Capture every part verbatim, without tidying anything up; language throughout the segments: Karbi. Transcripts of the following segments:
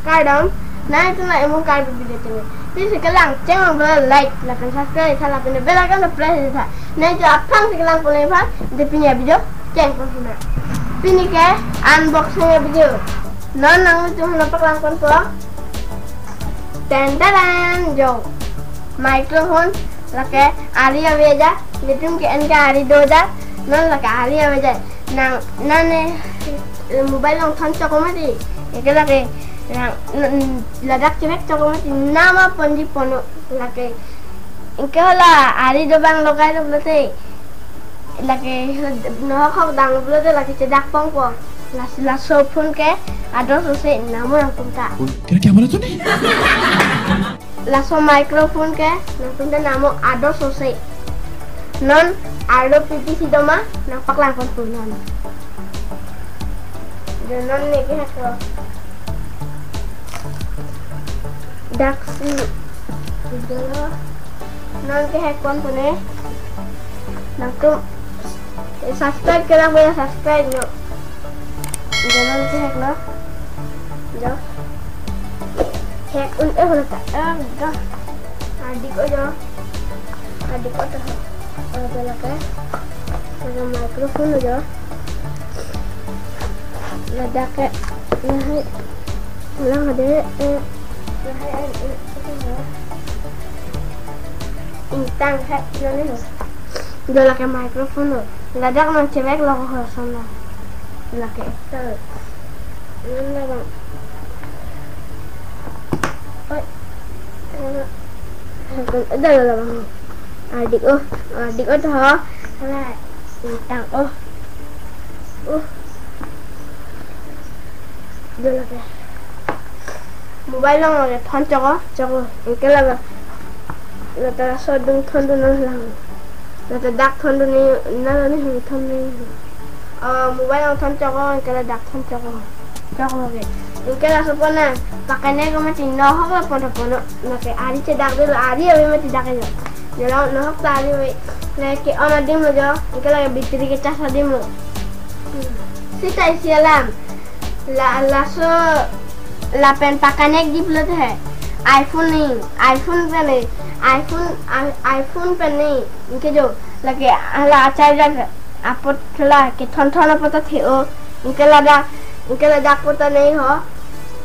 Kardom, nangtum la emung Karbi video channel. Pini si kelang cheng abang like, lapen subscribe tha, lapen bell icon press tha. Nangtum aphrang si kelang pon aphan, de pini video cheng pon hina. Pini ke unboxing video. Non nangtum hina paklang ponpo. Ten ten, jo. Microphone, lake ari ave ja, netum ke-en ke ari do ja, non lake ari ave ja. Nang, nane, eh, mobile along thon chok mati. Anke lake, nang, n-, n-, ladak chevek chok mati. Nama ponji ponnon lake. Anke hala ari do abang logai lo pulote. Lake, nohok hok dang lo pulote lake chedak pongpo. Las-, laso phone ke ador sose namo nangtum ta. Kira kya bola tune? Laso microphone ke nangtum ta namo ador sose. Non arlo pipi si doma nangpaklang ponpo non. Jo, non ne kehek lo. Daksi. Jo, non kehek ponpo ne. Nangtum, eh, subscribe kelang pulote subscribe non. Jo, non kehek lo. Jo. Hek un-e holo ta. Ah, jo. Ardik o jo. Ardik o ta. Ah, jo lake. Lake microphone o jo. Ladak ke. Lahai. Lang ade. Eh. Lahai, eh, eh, eh. Ingtang hek lo ne ho. Jo lake microphone lo. Ladak nang chevek lo ko son lo. Lake. Oi. Ada lo bang. Ardik o, ardik o to. Hala, ingtang o. Uh. Jo lake. Mobile along lake thon chok o. Chok o. Anke lake. Lata so dung thon dun lang. Lata dak thon dun ni, na ni thon ni. Ah, mobile along thon chok o, anke ladak thon chok o. Chok o ke. Anke laso pon na, pakane ko mati nohok la pon pon, lake ari chedak dolo, ari ave mati dak jo. Jo lo nohok ta ari ave. Lake on adim lo jo, anke lake battery ke charge adim lo. Sita isi alam. La, laso lapen pakane dip lo te hai. iPhone ni, iPhone pen ni, iPhone, i-, iPhone pen ni. Anke jo, lake hala charger apot la kethon thon apot ta the o. Anke ladak, anke ladak apot ta nei ho.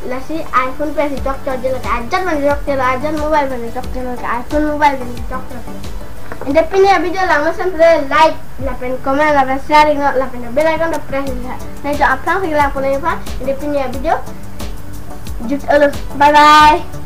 Lasi iPhone pen si chokche, jo lake ajat pen chokche, ajat mobile pen chokche, lake iPhone mobile pen chokche. Ante pini video langmesen pulote like, lapen comment, lapen share non, lapen bell icon ta press tha. Nangtum aphrang si kelang pon aphan, ante pini video jut olo. Bye bye.